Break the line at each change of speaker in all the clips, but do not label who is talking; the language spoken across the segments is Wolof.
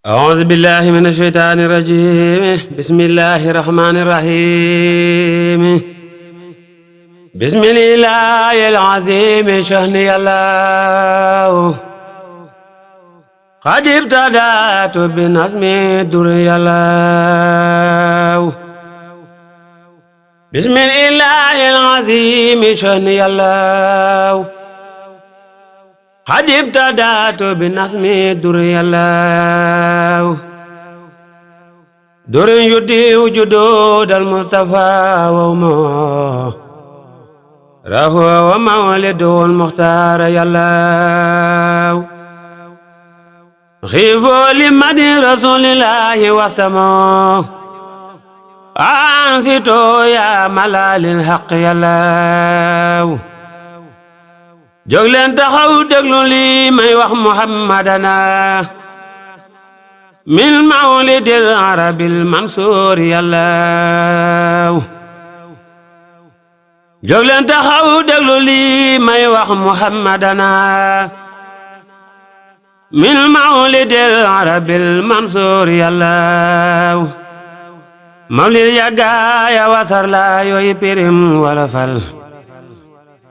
أعوذ بالله من الشيطان الرجيم بسم الله الرحمن الرحيم بسم الله العظيم شهني الله قد ابتدأت بنظم دري الله بسم الله العظيم شهني الله قد ابتدأت بنظم دري الله در يدي جدود المصطفى وما رهو ومولد المختار يا الله خيفوا لمدي رسول الله واستمعوا أنصتوا يا ملال الحق يا الله jóg leen taxaw déglu lii may wax muhammadana min mawlidil arabil mansuur yàllaw jóg leen taxaw déglu lii may wax muhammadana min mawlidil arabil mansuur yàllaw mawlid yàggaaya wasar la yooyu pirim wala fal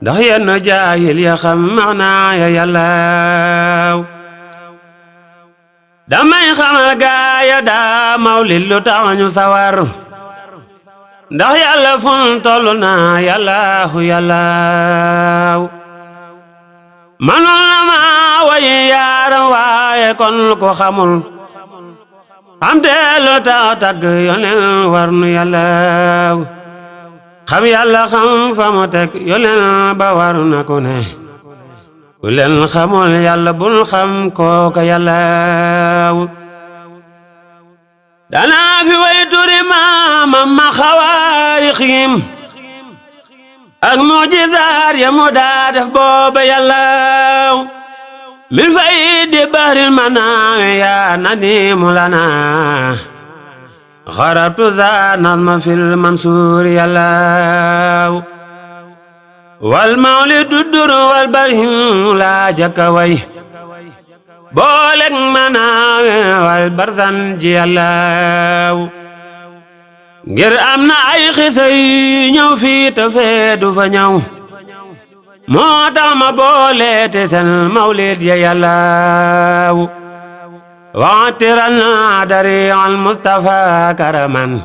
ndax yenn jaahil ya xam maanaa ya yàllaaw damay xamal gaaya daa mawlid lu tax ñu sawar ndax yàlla fun tollu naa yàllaahu yàllaaw manoon na ma wayi yaaram waaye kon ko xamul xam te lu tax tagg yoneen war nu yàllaaw xam yàlla xam fa mu teg yoneen ba war na ku ne ku leen xamul yàlla bul xam kooka yàllaaw danaa fi way turi maamam ma xawaarixim ak mujizaar ya mu daa def booba yàllaaw min fay di bahril manaawi yaa nadimu lana xarabtu za nazma fil mansuur yàllaaw wal mawlidu dur wal barhim laa jaka way booleg manaawe wal barzan ji yàllaaw ngir am na ay xisa yu ñëw fii te fee du fa ñëw moo tax ma boole te seen mawlid ya yàllaaw واعترنا دريع المصطفى كرما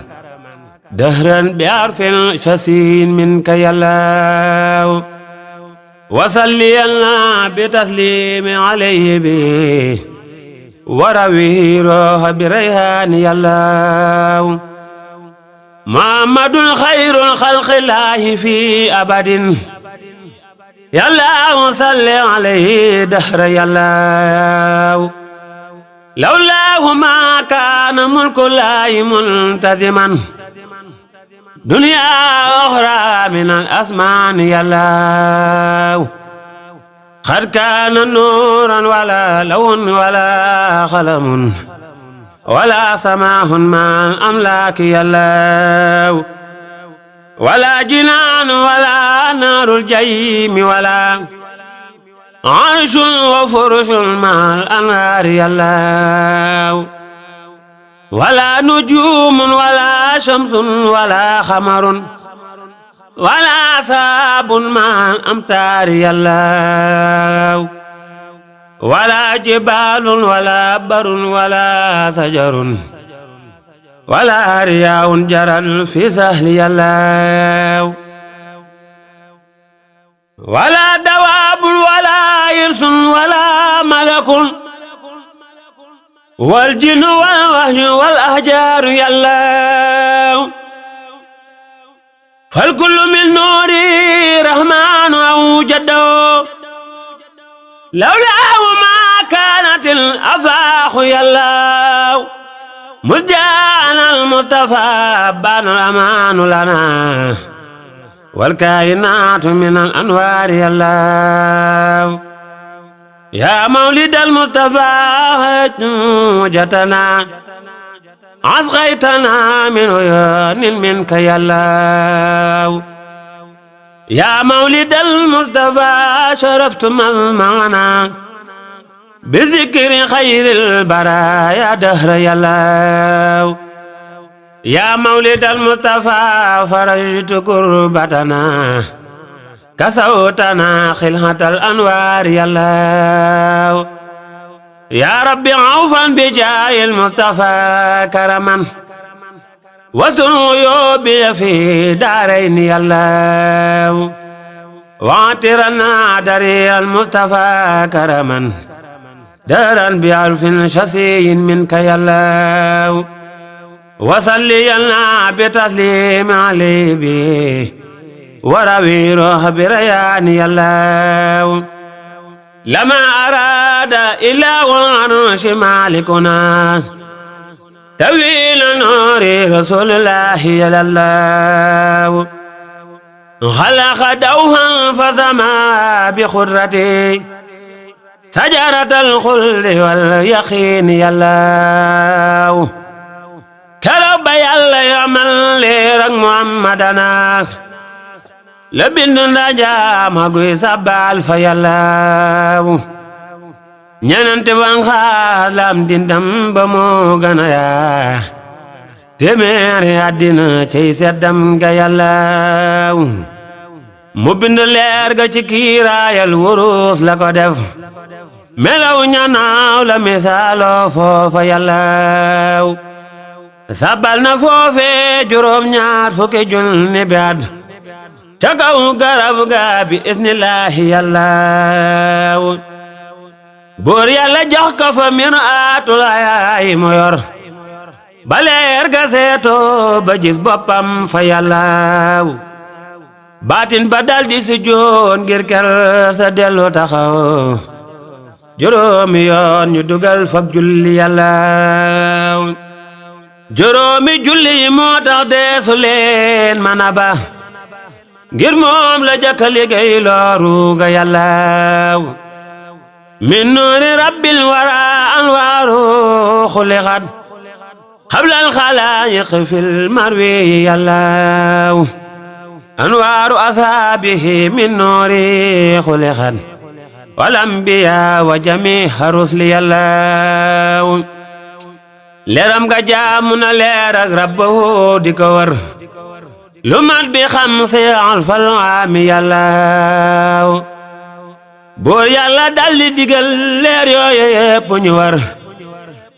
دهرا بعرف شسين منك يا الله وصلينا بتسليم عليه به ورويه روح بريحان يا الله محمد خير الخلق الله في أبد يا الله صل عليه دهر يا الله لولاه ما كان ملك الله منتزما دنيا أخرى من الأسمان يالله قد كان نورا ولا لون ولا خلم ولا سماح مع الأملاك يالله ولا جنان ولا نار الجيم ولا عرش وفرش مع الأنهار يالله ولا نجوم ولا شمس ولا خمر ولا ساب مع الأمطار يالله ولا جبال ولا بر ولا شجر ولا رياء جرى في سهل يالله ولا دواب ولا إرس ولا ملك والجن والوحي والأحجار يالله فالكل من نور رحمن أوجده لولاه ما كانت الأفاق يالله مرجعنا المصطفى بان الأمان لنا والكائنات من الأنوار يا الله يا مولد المصطفى وجتنا أسقيتنا من عيون منك يا الله يا مولد المصطفى شرفت مذمعنا بذكر خير البرايا دهر يلاو يا مولد المصطفى فرجت كربتنا كسوتنا خلعة الأنوار يلاو يا ربي عوفا بجاه المصطفى كرما وسن عيوبي في دارين يلاو واعترنا دري المصطفى كرما دارا بألف شسي منك يلاو وصلينا بتسليم عليه به وروي روح بريان يلاو لما أراد إلا والعرش مالكنا تويل نور رسول الله يلاو خلق دوها فسما بخرته سجرة الخلد واليقين يلاو كرب يلا يعمل ليرك محمدنا لبن نجا مغوي سبال فيلاو ñenante ban xalam dindam ba mo gana ya téeméeri àddina cey seddam ga yàllaaw mu bind leer ga ci kiiraayal wurus la ko def melaw ñanaaw la misaalo foofa yàllaaw sabal na foofe juróom ñaar fukki junni baat ca kaw garab ga bi isnillaahi yàllaaw buur yàlla jox ko fa miraatul ayaay mu yor ba leer ga seetoo ba gis boppam fa yàllaaw baatin ba daldi sujjoon ngir ker sa dellu taxaw juróomi yoon ñu dugal fak julli yàllaaw juróomi julli yi moo tax deesu leen mana ba ngir moom la jëkk liggéey looru ga yàllaaw min nuuri rabbil wara anwaaru xulixat xablal xalaayiq fil marwi yàllaaw anwaaru asaabihi min nuuri xulixat wal ambiya wa jamiha rusli yàllaaw leeram nga jaamu na leer ak rabbahu di ko war lu mat bi xam si alfal aami yàllaaw buur yàlla daldi digal leer yooye yépp ñu war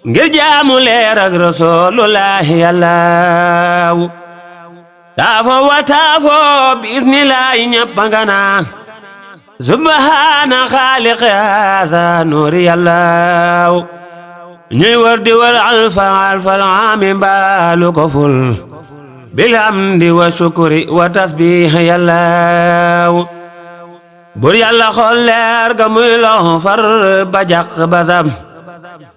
ngir jaamu leer ak rasulullahi yàllaaw taafo wa taafo bi isnillaahi ñëpp nga naa subhaana xaaliqi haasa nuuri yàllaaw ñuy war di war alfal aami mbaalu ko ful bil hamdi wa shukri wa tasbih yàllaaw bur yàlla xool leer ga muy loxo far ba jàq basam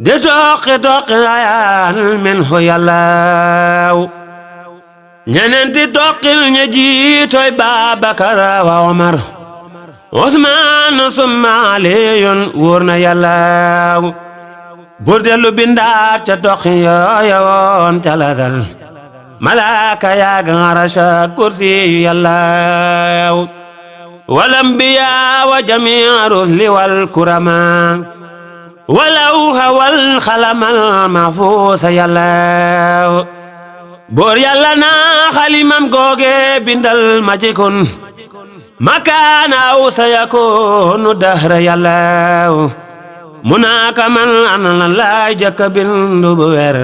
di toqi toqi ayaan minhu yàllaaw ñeneenti toqil ña jiitoy Babakar wa Omar Usmaan summa Aliyun wóor na yàllaaw bur dellu bindaat ca toqi yooya woon ca lasal malaaka yaag arasha kursi yu yàllaaw wal ambiya wa jamii rusli wal kurama walawha wal xalamal mahfuusa yàllaaw boor yàlla naa xalimam googe bindal ma ci kun makaana aw sayakunu dahra yàllaaw munaaka man ana laay jëkka bindu bu wer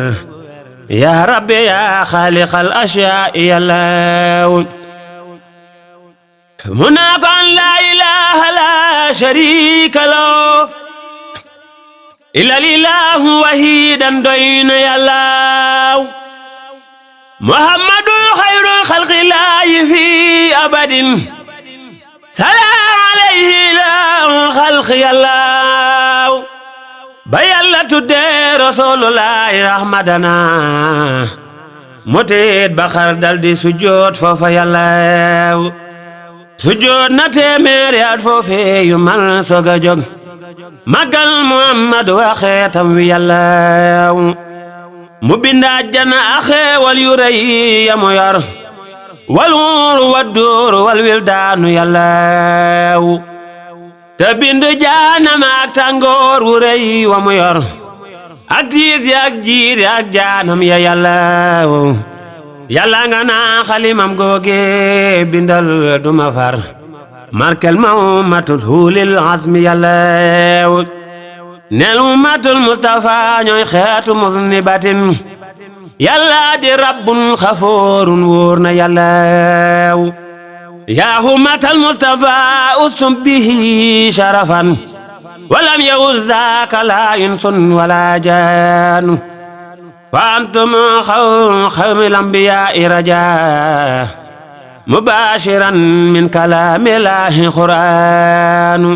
yaa rabbi yaa xaaliqal ashyaa yàllaaw munaaka an laa ilaaha laa shariika lahu illal ilaahu wahidan doy na yàllaaw muhammadun xayrul xalqi laahi fi abadin salaam alayhi laahul xalqi yàllaaw ba yàlla tuddee rasulullaahi ahmadana mu teet ba xar daldi sujjoot foofa yàllaaw sujjoot na téeméeri at foofee yu mal soga jóg magal muhammad wa xeetam wi yàllaaw mu binda àjjana ak xeewal yu rëy ya mu yor wal wuur wa duur wal wildaanu yàllaaw te bind jaanam ak tàngoor wu rëy wa mu yor ak tiis yak jiir ak jaanam ya yàllaaw yàlla nga naa xalimam googe bindal duma far markel ma ummatul hulil azmi yàllaaw neel ummatul mustafa ñooy xeetu musnibatin yàlla di rabbun xafoorun wóor na yàllaaw yaa ummatal mustafa ustum bihi sharafan walam yawuzzaaka laa insun wala jaanu wa antum xawmil anbiyaa'i rajaa mubashiran min kalaami laahi qur'aanu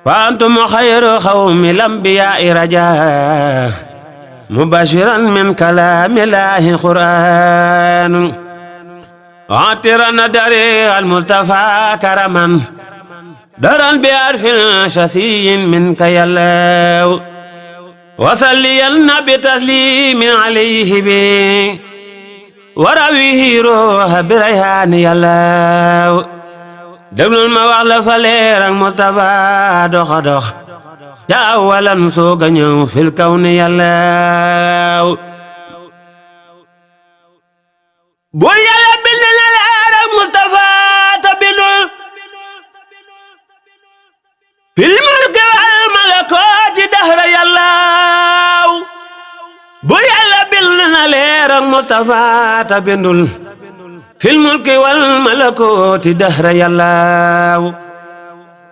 wa antum xayru xawmil anbiyaa'i rajaa mubashiran min kalaami laahi qur'aanu atiran dari al mustafa karaman daran bi arfin shasiyin minka yàllaaw wasalliyan nabi taslimin alayhi bi warawihi ruha bi rayhaani yàllaaw déglul ma wax la fa leer ak Mustafa doxa dox ca awalan sooga ñëw fil kawni yàllaaw buur yàlla bind na leer ak Mustafa ta bindul fil mulki wal malakooti dahra yàllaaw buur yàlla bind na leer ak Mustafa ta bindul fil mulki wal malakooti dahra yàllaaw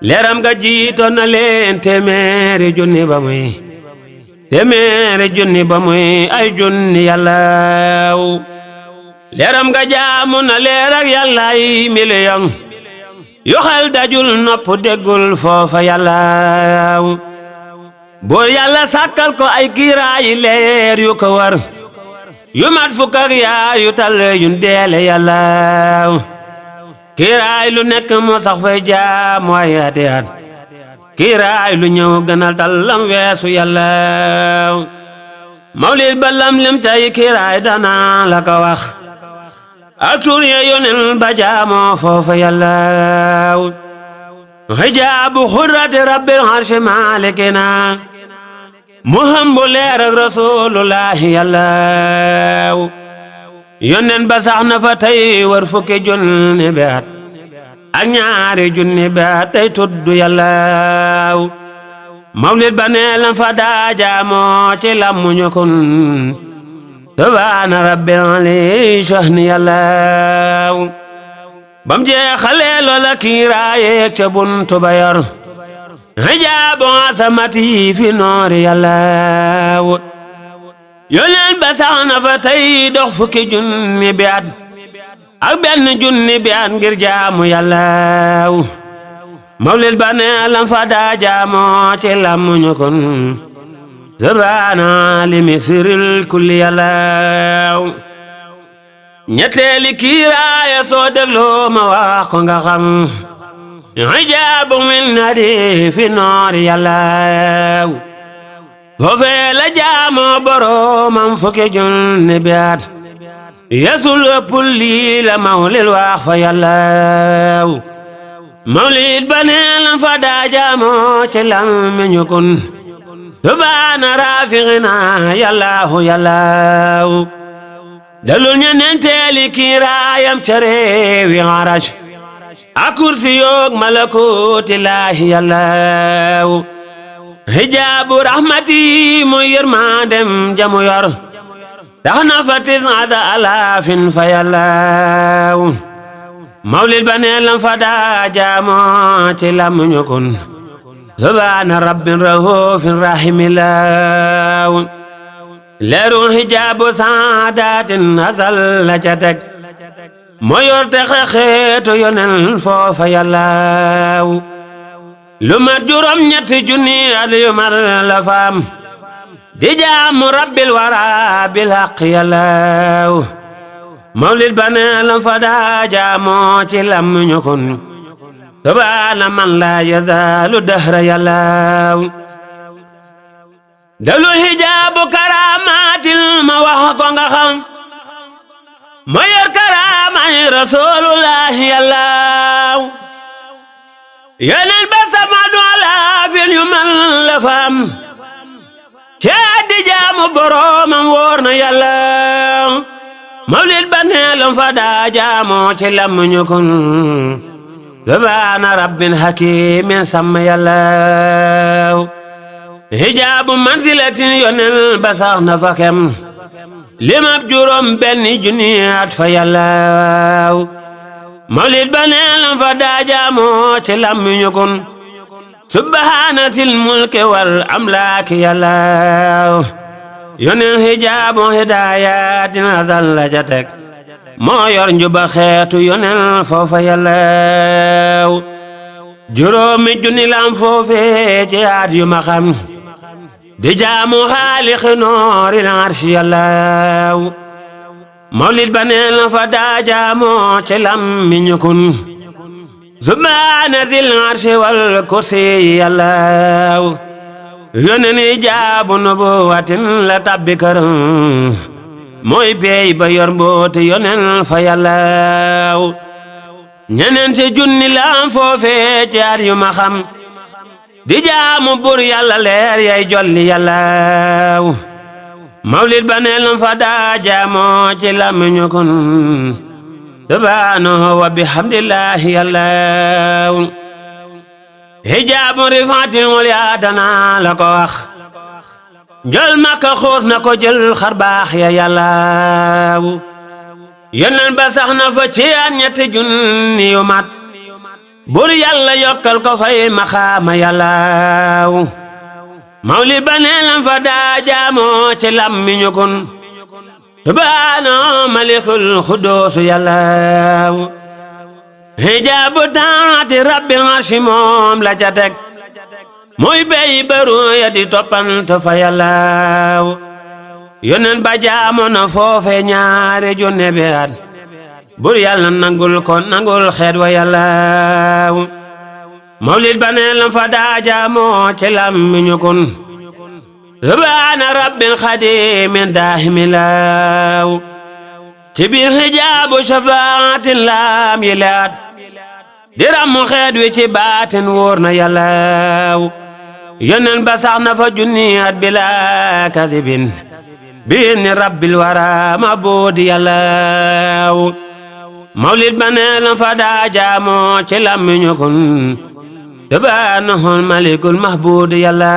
leeram nga jiitoon na leen téeméeri junni ba muy ay junni yàllaaw leeram nga jaamu na leer ak yàllaay miliyon yu xel dajul nopp déggul foofa yàllaaw buur yàlla sàkkal ko ay kiiraayi leer yu ko war yu mat fukk ak yaar yu tal yun deele yàllaaw kiiraay lu nekk moo sax fay jaamu ay ati at kiiraay lu ñëw gënal tallam weesu yàllaaw mawlid ba lam lim cay kiiraay dana la ko wax ak tur ya yonen ba jaamoo foofa yàllaaw hijaabu xurrati rabbil arshi maalikina muhambu leer ak rasulullahi yàllaaw yonen ba sax na fa tey war fukki junni beat ak ñaari junni beat tey tuddu yàllaaw mawlid ba neelam fa daa jaamoo ci lammuñu kun subhaana rabbil ali shahni yàllaaw bam jeexalee loola kiiraayeeg ca buntu ba yor hijaabu asamati fi noori yàllaaw yoneen ba sax na fa tey dox fukki junni bi at ak benn junni bi at ngir jaamu yàllaaw mawlid ba ne lam fa daa jaamoo ci lammuñu kon subhaana limi siril kulli yàllaaw ñetteeli kiiraaya soo dégloo ma wax ko nga xam hijaabu min nadi fi noori yàllaaw foofee la jaamoo boroomam fukki junni bi at yesul ëppul lii la mawlid wax fa yàllaaw mawlid ba ne lam fa daa jaamoo ci lammiñu kun subhaana rafiqina yàllaahu yàllaaw dalul ñeneenteeli kiiraayam ca réewi arash ak kursi yoog malakooti laahi yàllaaw hijaabu rahmati mooy yërmandem jamu yor tax na fa tis'ata alaafin fa yàllaaw mawlid ba ne lam fa daa jaamoo ci lammuñu kun subhaana rabbin rahoofin rahimilaaw leeru hijaabu saadaatin asal la ca teg moo yor te xeetu yonen foofa yàllaaw lu mat juróom ñetti junni at yu mar la faam di jaamu rabbil wara bil haq yàllaaw mawlid ba ne lam fa daa jaamoo ci lammuñu kun subhaana man laa yazaalu dahra yàllaaw dalu hijaabu karaamaatil ma wax ko nga xam ma yor karaamay rasulullahi yàllaaw yeneen ba sama du la fam cee di jaamu boroomam wóor na yàlla mawlid ba neelam fa daa jaamoo ci lammuñu kun subhaana rabbin hakimin sàmm yàlla hijaabu manzilatin yonel ba sax na fa kem limab juróom benni junniyaat fa yàlla mawlid ba neelam fa daa jaamoo ci lammuñu kun subhaana sil mulki wal amlaaki yàlla yonel hijaabu hidaayatin asal la ca teg moo yor njuba xeetu yonel foofa yàlla juróomi junni lam foofe ci at yu ma xam di jaamu xaalixi nooril arshi yàlla mawlid ba neelam fa daa jaamoo ci lammiñu kun subhaana zil arshi wal kursi yàlla yónneen hijaabu nubuwatin la tabbi këram mooy peey ba yor mbooti yónneen fa yàlla ñeneen ci junni lam foofe ci at yu ma xam di jaamu bur yàlla leer yay jolli yàlla mawlid ba neelam fa daa jaamoo ci lamiñu kun subhaanahu wa bihamdillahi yàlla hijaabu rifaatin wal yaadana la ko wax jël makka xoos na ko jël xarbaax ya yàlla yónneen ba sax na fa ci at ñetti junni yu mat bur yàlla yokkal ko fay maxaama yàlla mawlid ba neelam fa daa jaamoo ci lammiñu kun subhaana malikul xuddoosu yàlla hijaabu taati rabbil arshi moom la ca teg muy bey baru ya di toppant fa yàlla yónneen ba jaamoo na foofe ñaari junne bi at bur yàlla nangul ko nangul xeet wa yàlla mawlid ba neelam fa daa jaamoo ci lammiñu kun subhaana rabbil xadimin daahimilaaw ci biir hijaabu shafaatin laam yi laat di rammu xeet wi ci baatin wóor na yàlla yónneen ba sax na fa junniyaat bila kasibin biizni rabbil wara mabuudi yàlla mawlid ba neelam fa daa jaamoo ci lammiñu kun subhaanahul malikul mahbuudi yàlla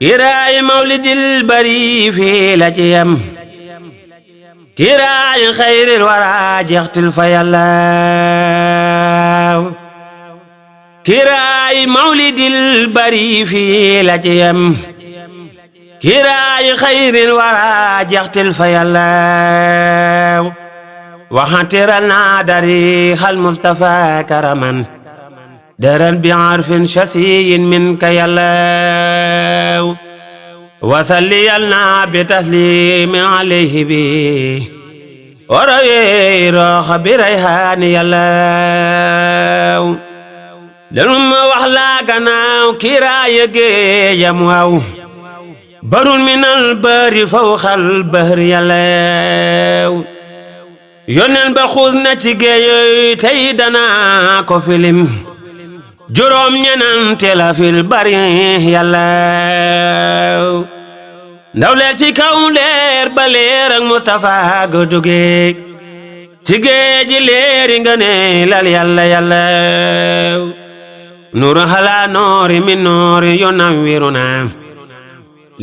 kiraayi mawlidil bari fii la ci yem kiraayi xayril wara jeextil fa yàlla kiraayi mawlidil bari fii la ci yem kiraayi xayril wara jeextil fa yàlla waxantiral naa dari xal mustafa karaman daran bi arfin shasiyin min ka yàlla wasalli yàlla bi taslimin alayhi bi warawe roxa bi rayhaani yàlla lenu ma wax laa gannaaw kiiraaya géejam waaw barun minal bari fawxal bahri yàlla yónneen ba xuus na ci géej tey dana ko filim juróom ñenante la fil bari yàlla ndaw leer ci kaw leer ba leer ak Mustafa ga jóge ci géeji leeri nga ne lal yàlla yàlla nuuru hala noori min noori yunawwiruna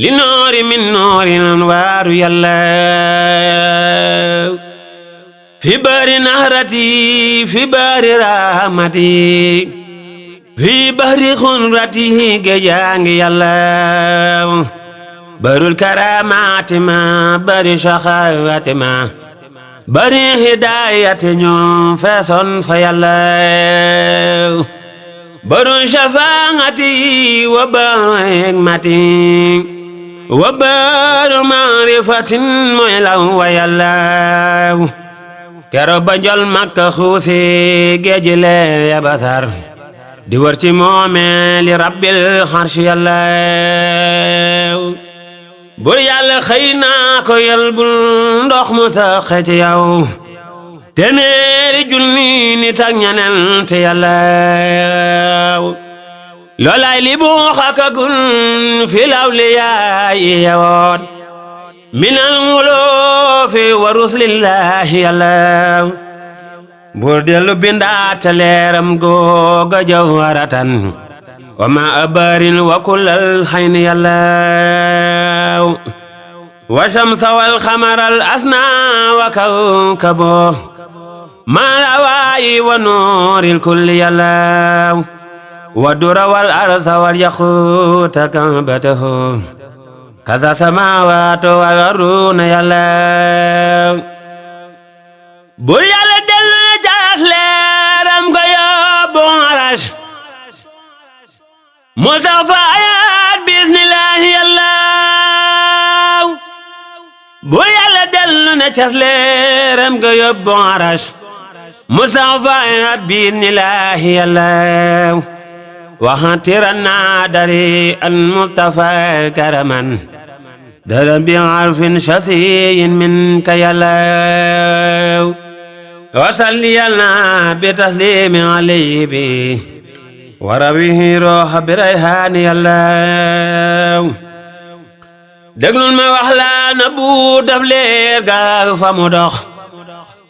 li noori min noori nan waaru yàlla fi bari nahrati fi bari rahmati fi bahri xunratihi géejaangi yàlla barul karamati ma bari saxaawati ma bari hidayati ñoom feesoon fa yàlla barul shafaati wa baru hikmati wa baru maarifatin mooy law wa yàlla keroog ba njol makka xuusi géeji leer ya basar di wër ci moomeeli rabbil xarshi yàlla bur yàlla xëy naa ko yal bul ndox mu taxe ci yow téeméeri junni nit ak ñeneen te yàlla loolay li bu xakakun fil awliyaa yewoon minal nguloofi wa rusulillahi yàllaw buur dellu bindaat ca leeram googa jawharatan wa ma abarin wa kullal xayni yàllaw wa shamsa wal xamaral asna wa kawkabo ma lawaayi wa nuuril kulli yàllaw wa dura wal arsa wal yaxuuta kabatahu kaza samaawaatu wal arduuna yàllaw bur yàlla dellu na jaas leeram ga yóbbu arash mu sax fa ayaat bismillaahi yàllaw bur yàlla dellu na jaas leeram ga yóbbu arash mu sax fa ayaat bismillaahi yàllaw waxatiran naa dari al mustafa karaman dara bi arfin shasiyin minka yàllaw wasalli yàlla bi taslimi alayhi bi warawihi roha bi rayhaani yàllaw déglul ma wax la na bu daf leer ga fa mu dox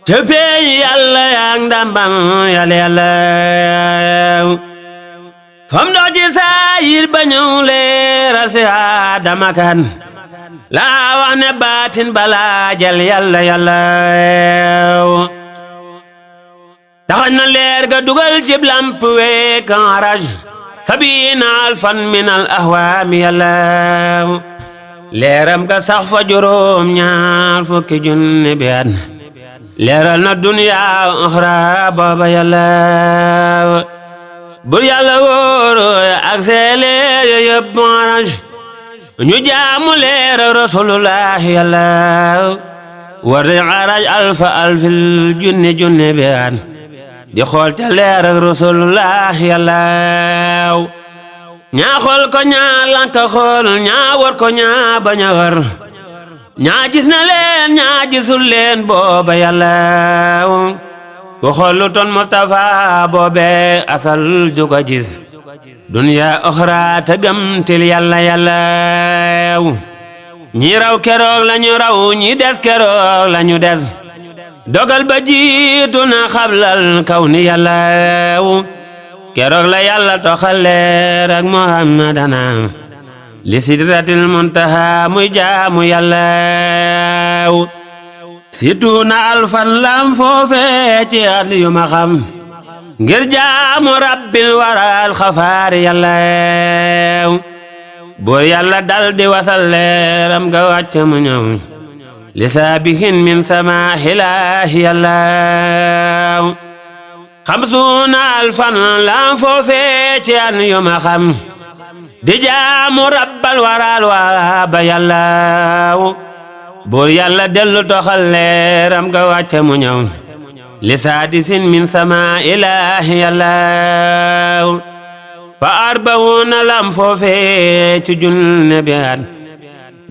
ca peey yàlla yaang ndambam yàlla yàllaw fam dox ci saayir ba ñëw leeral si Adama kan laa wax ne baatin balaa jël yàlla yàllaw taxañ na leer ga dugal cib lamp week araj sabiina alfan min al ahwaami yàllaw leeram ga sax fa juróom ñaar fukki junni bi at leeral na duniya uxra booba yàllaw bur yàlla wóoro ak seeleer yo yëpp araj ñu jaamu leer rasulullah yàllaw war di araj alfa alfil junni junni bi at di xool ca leer rasulullah yàllaw ñaa xool ko ñaa lanka xool ñaa war ko ñaa bañ a war ñaa gis na leen ñaa gisul leen booba yàllaw ku xool lu ton Mustafa boobe asal du ko gis dunya oxra te gëm til yàlla yàllaw ñi raw keroog lañu raw ñi des keroog lañu des dogal ba jiitu na xablal kaw ni yàllaw keroog la yàlla toxal leer ak muhammadana li sidratil muntaha muy jaamu yàllaw situna alfan lam foofe ci at yu ma xam ngir jaamu rabbil waral xafaari yàllaw buur yàlla dal di wasal leeram ga wàcc mu ñëw li saabihin min samaaxilaahi yàllaw xamsuuna alfan lam foofe ci at yu ma xam di jaamu rabbal waral waaba yàllaw buur yàlla dellu toxal leeram ga wàcc mu ñëw li saadisin min sama ilaahi yàllaw fa arbawuna lam foofe ci junne bi at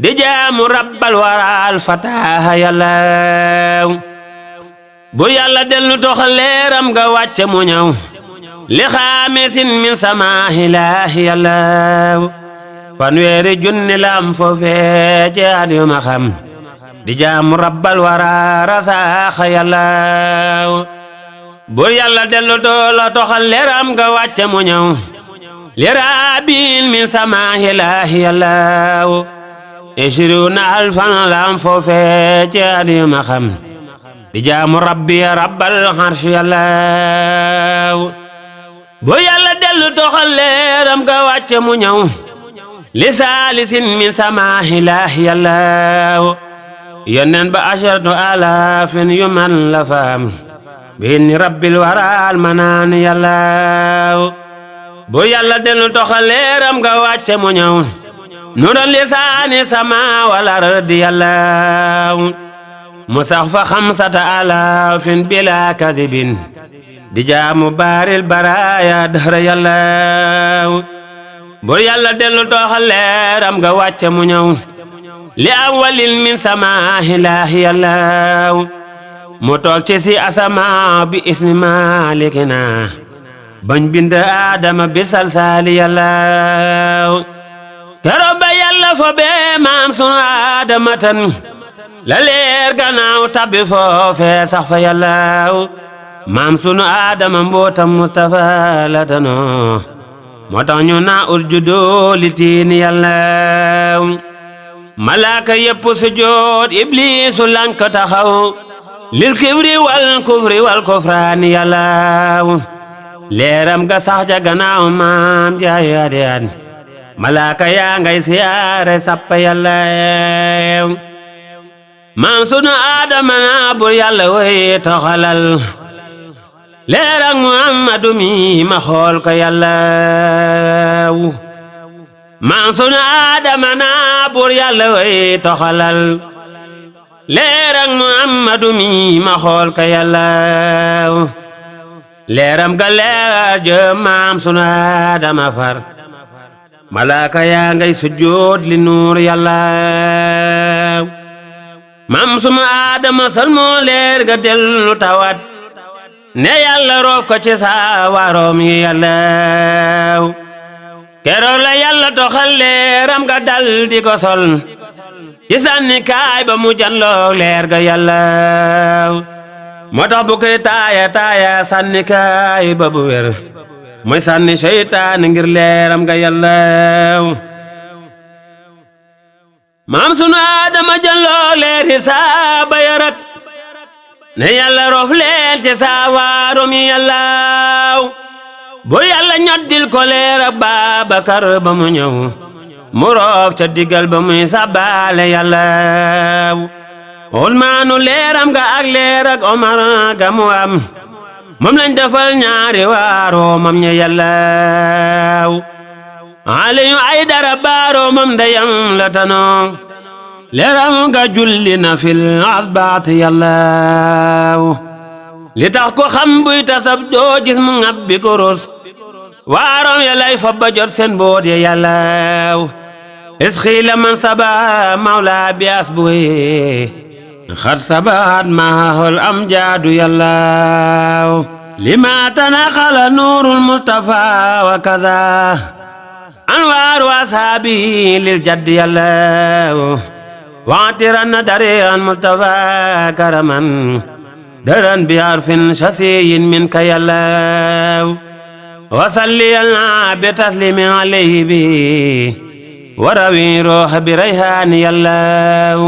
di jaamu rabbal waral fataaha yàllaw buur yàlla dellu toxal leeram ga wàcc mu ñëw li xaamisin min sama ilaahi yàllaw fanweeri junni lam foofe ci at yu ma xam di jaamu rabbal wara rasaaxa yàllaw buur yàlla dellu doola toxal leeram ga wàcce mu ñëw li raabin min samaaxilaahi yàllaw ishruuna alfan lam foofe ci at yu ma xam di jaamu rabbi rabbal arshi yàllaw buur yàlla dellu toxal leeram ga wàcce mu ñëw li saalisin min samaaxilaahi yàllaw yonen ba asharatu alaafin yu man la faam bi'idni rabbil waral manaan yàllaw buur yàlla dellu toxal leeram ga wàcce mu ñëw nural lisaani sama wal ardi yàllaw mu sax fa xamsata alaafin bila kazibin di jaamu baaril baraaya dahra yàllaw buur yàlla dellu toxal leeram ga wàcce mu ñëw li awwalin min samaaxilaahi yàllaw mu toog ci si asama bi isni malikina bañ bind aadama bi salsaali yàllaaw keroog ba yàlla fo bee maam sunu aadama tan la leer gannaaw tabbi foofee sax fa yàllaaw maam sunu aadama mbootam Mustafa la tanoo moo tax ñu naa usjudu li tiini yàllaaw malaaka yépp sujjoot ibliisu lank taxaw lil kibri wal kufri wal kufraani yàllaaw leeram ga sax ja gannaaw maam jaayaadiyaan malaaka yaa ngay siyaare sappa yàllaaw maam sunu aadama naa bur yàlla woy toxalal leeram Muhammadu mi ma xool ko yàllaaw maam sunu aadama naa bur yàlla woy toxalal leeram Muhammadu mi ma xool ko yàllaaw leeram ga leer jë maam sunu aadama far malaaka yaa ngay sujjoot li nuur yàllaaw maam sunu aadama salmoo leer ga dellu tawat ne yàlla roof ko ci saawaroom yi yàllaaw keroog la yàlla toxal leeram ga dal di ko sol ci sànni kaay ba mu janloog leer ga yàllaaw moo tax bu koy taaya sànni kaay ba bu wér mooy sànni seytaane ngir leeram ga yàllaaw maam sunu aadama janloog leer yi saaba yarat ne yàlla roof leer ci saawaaroom yi yàllaaw bu yàlla ñoddil ko leer ak Babakar ba mu ñëw mu roof ca diggal ba muy sabbaale yàllaaw Usmaanu leeram ga ak leer ak Omar ga mu am moom lañ defal ñaari waaroomam ñe yàllaaw Aliyu Aydara baaroomam ndeyam la tanoo leeram ga julli na fil asbaati yàllaaw li tax ko xam buy tasab doo gis mu ngabbi kurus waaroom ya lay fa ba jot seen boot ya yàllaaw isxiila man saba mawla bi asbuhi xat sabaat mahol am jaadu yàllaaw lima tanaxala nuurul mustafa wa kaza anwaaru asaabi lil jaddi yàllaaw waatiran na darian mustafa karaman daran bi harfin shasiyin min ka yàllaaw wasalli yàlla bi taslimi alayhi bi warawi roox bi rayhaani yàllaaw